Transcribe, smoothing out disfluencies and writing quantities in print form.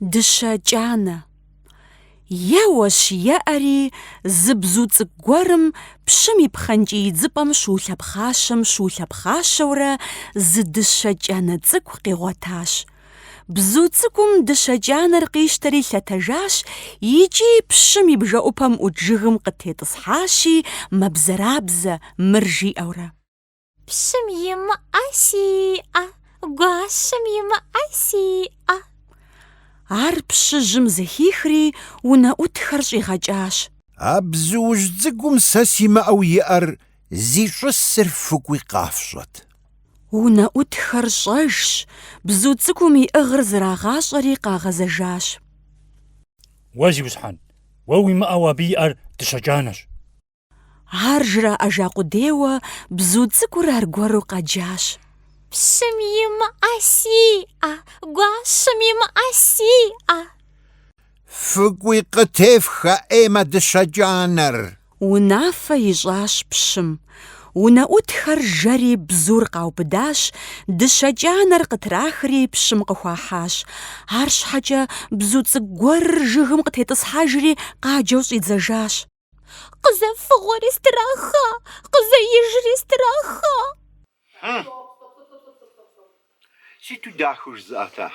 Дыщэ кӏанэ. Еуэщ еӏэри, зы бзу цӏыкӏу гуэрым пщым и пхъэнкӏий идзыпӏэм щыулъэпхъащэм-щыулъэпхъащэурэ зы дыщэ кӏанэ цӏыкӏу къигъуэтащ. Бзу цӏыкӏум дыщэ кӏанэр къищтэри лъэтэжащ икӏи пщым и бжэӏупэм ӏут жыгым къытетӏысхьащи, мэбзэрабзэ, мыр жиӏэурэ. Пщым имыӏэ сиӏэ, гуащэм имыӏэ сиӏэ. Ар пщыжьым зэхихри унэӏутхэр щӏигъэкӏащ. А бзуужь цӏыкӏум сэ симыӏэу иӏэр зищӏысыр фыкӏуи къафщӏэт. Унэӏутхэр щӏэжщ, бзу цӏыкӏум иӏыгъыр зрагъащӏэри къагъэзэжащ. Уэ, зиусхьэн, уэ уимыӏэу абы иӏэр дыщэ кӏанэщ. Ар жраӏэжа къудейуэ бзу цӏыкӏур аргуэру къэджащ. Пщым имыӏэ сиӏэ, гуащэм имыӏэ сиӏэ. Фыкӏуи къытефх а ӏейм а дыщэ кӏанэр. Унафэ ищӏащ пщым. Унэӏутхэр жэри бзур къаубыдащ, дыщэ кӏанэр къытрахри пщым къыхуахьащ. Арщхьэкӏэ бзу цӏыкӏу гуэрыр жыгым къытетӏысхьэжри къаджэу щӏидзэжащ. Къызэфыгъуэри страха, къызэижри страха. Сыту дахэу жызыӏэта.